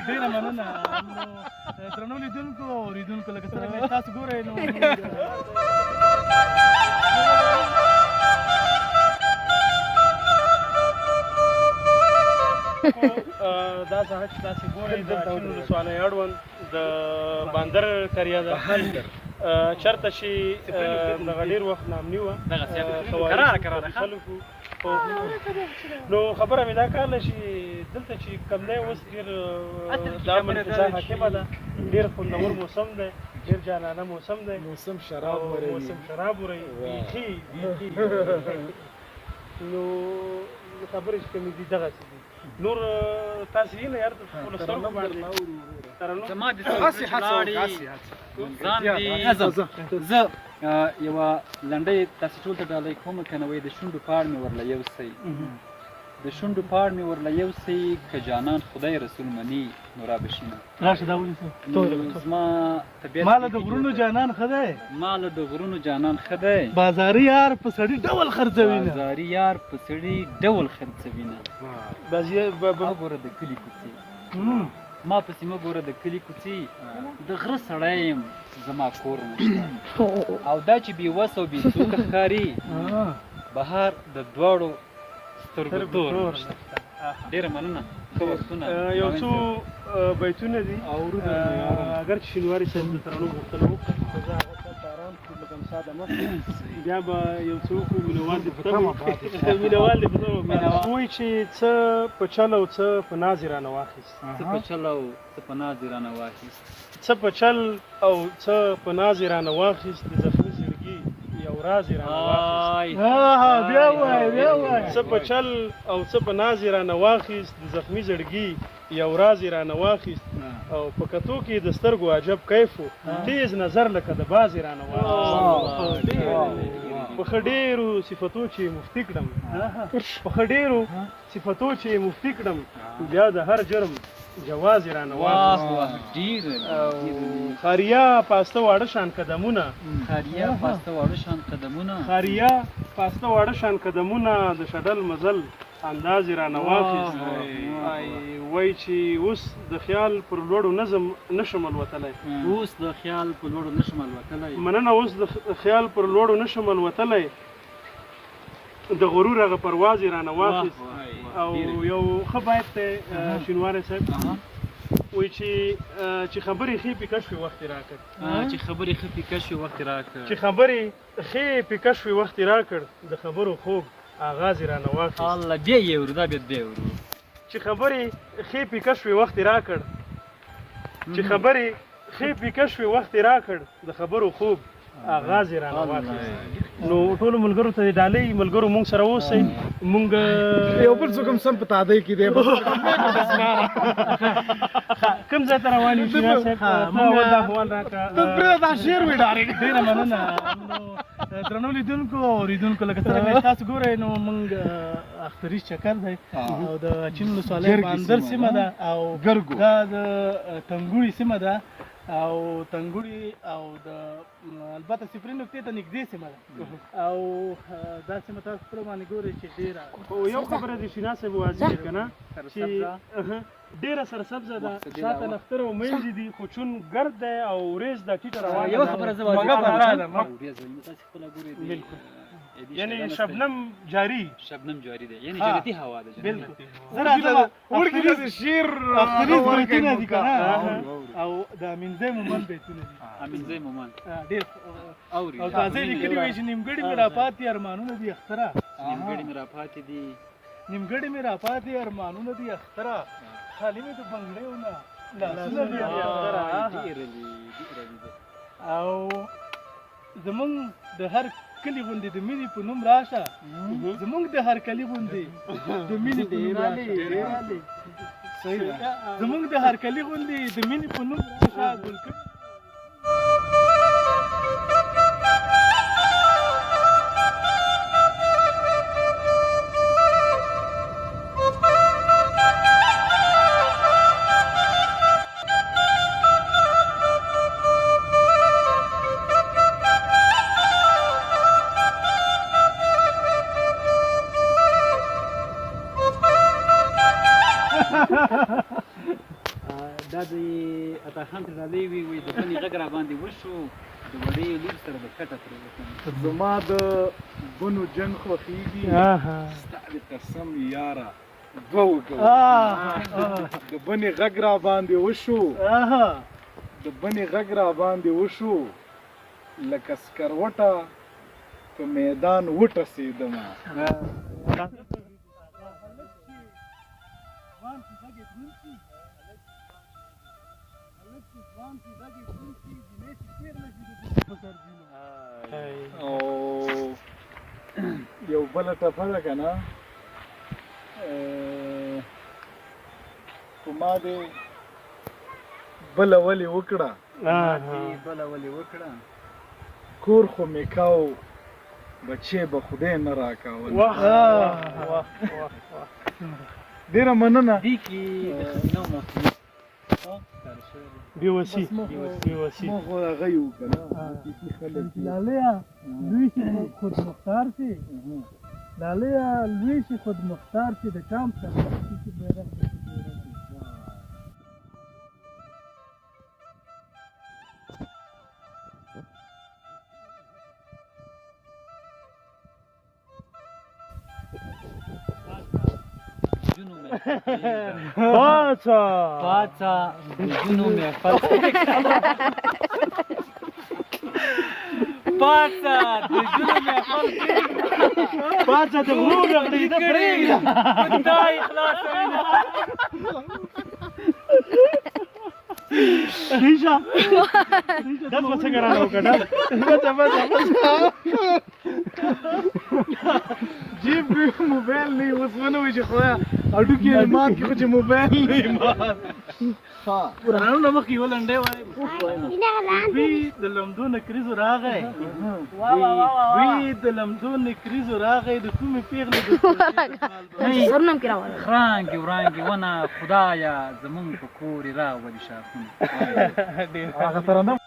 ډېره مننه. نو درنو لیدونکو او اورېدونکو، لکه څرنګه چې تاسو ګورئ نو دا ساحه چې تاسې ګورئ د اچین ولسوالۍ اړوند د باندر کریا ده، چېرته چې دغه ډېر وخت ناامني وه، کراره کراره خلکو. نو خبره مې دا کوله چې دلته چې کوم دی اوس ډېر د امن فضا حاکمه ده، ډېر خوندور موسم دی، ډېر جانانه موسم دی، موسم شراب وروي، موسم شراب وروي بیخي بیخي. نو خبرې چې کومې دي دغسې دي. نور تاسې یې نه یار خپلو سترګو باندې ترنم زما د هسې هڅه وکړه، هسې هڅه. ځان دې. زه یوه لنډۍ تاسې ټول ته ډالۍ کوم که نه وایي د شونډو پاړ مې ورله یو سئ، د شونډو پاړ مې ورله یو سئ، که جانان خدای رسول مني نو را به شینه. راشه دا ونیسه. زما طبیعت ماله د غرونو جانان ښه دی، ماله د غرونو جانان ښه دی، بازاري یار په سړي ډول خرڅوي نه، بازاري یار په سړي ډول خرڅوي نه. وګوره د کلي کوڅې، ما پسې مه ګوره د کلي کوڅې، د غره سړی یم زما کور نشته. او دا چې بې وسه او بې څوکه ښکاري، بهر د دواړو سترګو تور نشته. ډېره مننه، ښه وختونه. یو څو بیتونه دي، اګر چې شینواري صاحب د ترنم غوښتنه وکړه، خو زه هغه ته آرام کړو لږ امسا دمه، بیا به یو څه وکړو. مینهوال دې په تمه، مینهوال دې په تمه. وایي چې څه په چل او څه په ناز یې رانه واخیست، څه په چل او څه په ناز یې رانه واخیست، څه په چل او څه په ناز یې رانه واخیست، د زخمي زړګي یو راز یې رانه واخیست. بیا وایه بیا وایه. څه په چل او څه په ناز یې رانه واخیست، د زخمي زړګي یو راز یې رانه واخیست، او په کتو کې د سترګو عجب کیف و، تیز نظر لکه د باز یې رانه واخیست. په ښه ډېرو صفتو چې مفتي کړم، په ښه ډېرو صفتو چې مفتي کړم، بیا د هر جرم جواز یې رانه واخیست. ښاریا پاسته واړه شان قدمونه، ښاریا پاسته واړه شان قدمونه، ښاریا پاسته واړه شان قدمونه، د شډل مزل انداز یې رانه واخیست. وایي چې اوس د خیال پر لوړو نظم نشم الوتلی، اوس د خیال په لوړو نشم الوتلی. مننه. اوس د خیال پر لوړو نشم الوتلی، د غرور هغه پرواز یې رانه واخیست. او یو ښه بیت دی شینواری صاحب، وایي چې خبرې ښې پیکه شوې وخت یې راکړ، چې خبرې ښه پیکه شوې وخت یې راکړ، چې خبرې ښې پیکه شوې وخت یې راکړ، د خبرو خوږ آغاز یې رانه واخیست. الله بیا یې ورو، دا بیا بیا ورو. چې خبرې ښې پیکه شوې وخت یې راکړ، چې خبرې ښې پیکه شوې وخت یې راکړ، د خبرو خوږ آغاز یې رانه واخیست. نو ټولو ملګرو ته دې ډالۍ، ملګرو مونږ سره اوسئ. مونږ یو بل څوک هم سم په تادۍ کې دی. کوم ځای ته روان یو شیراز صاحب؟ ته اول دا احوال راکړه. ته پرېږده دا شعر وي ډایرکټ. ډېره مننه. نو درنو لیدونکو او اورېدونکو، لکه څرنګه چې تاسو ګورئ نو مونږ اختریز چکر دی او د اچین ولسوالۍ باندر سیمه ده، او دا د ټنګوړي سیمه ده، او تنګوړي او د البته صفري نقطې ته نږدې سیمه ده، او دا سیمه تاسو خپله باندې ګورئ چې ډېره. خو یو خبره دې شینا صاحب واضح که نه چې ډېره سرسبزه ده، شاته نښتر او میندې دي، خو چون ګرد دی او ورېځ ده ټیټه روانه ده. یوه خبره زه واضح کړم، تاسې خپله ګورئ، بالکل یعنی شبنم جاری، شبنم جاری دی، یعنی جنتي هوا ده. بالکل. زه راځم ورکې دې شعر اختریز بیتونه دي که نه، او د امینزی مومند بیتونه دي. امینزی مومند ډېر اوري او تازه یې لیکلي وي چې نیمګړي مې راپاتې ارمانونه دي اختره، نیمګړي مې راپاتې دي، نیمګړي مې راپاتې ارمانونه دي اختره، خالي مې د بنګړیو نه لاسونه دي اختره. او زمونږ د هر کلي غوندې د مینې په نوم راشه، زمونږ د هر کلي غوندې د مینې په نوم راشه، زمونږ د هر کلي غوندې د مینې په نوم راشه، ګل کړي. دا د عطا خان تر ډالۍ وي، وایي د بنې غږ را باندې وشو، د وړې لور سره د کټه پرې وکړم. زما د بنو جنګ خوښېږي، ستا د قسم یاره دوه وکړه. د بنې غږ را باندې وشو، د بنې غږ را باندې وشو، لکه سکروټه په میدان وټسېدمه. او یو بله ټپه ده که نه، په ما دې بله ولې وکړه، بله ولې وکړه، کور خو مې کاو بچې به خدای نه راکاوه. ډېره مننه. دې کې د ښځینه موسیقي بېوسي بېوسي موږ خو هغه یو که نه، حقیقي خلک یو. لالیه لوی شي خود مختار شي، لالیه لوی شي خود مختار شي، د کام سرپرستي چې بیرغ د جنو محفل پاڅه پاڅه د جنو محفل، پاڅه د جنو محفل، پاڅه د غرو رغړې د پرېږده، خدای خلاصوي. ریشه داس به څنګه رانه وکړه؟ بچه بچه بچه، جیب کې موبایل نه، اوس ونه وایي چې خدایه هډوکي یې مات کړي، خو چې موبایل نه مات. قرآنونه مخکې یوه لنډۍ وایم. دوی د لمدو نکریزو راغی، دوی د لمدو نکریزو راغی، د کومې پېغلې د سرنم کې راوړل. خرانګې ورانګې ونه خدایه زمونږ په کور یې راولي شاخونه. هغه ترنم.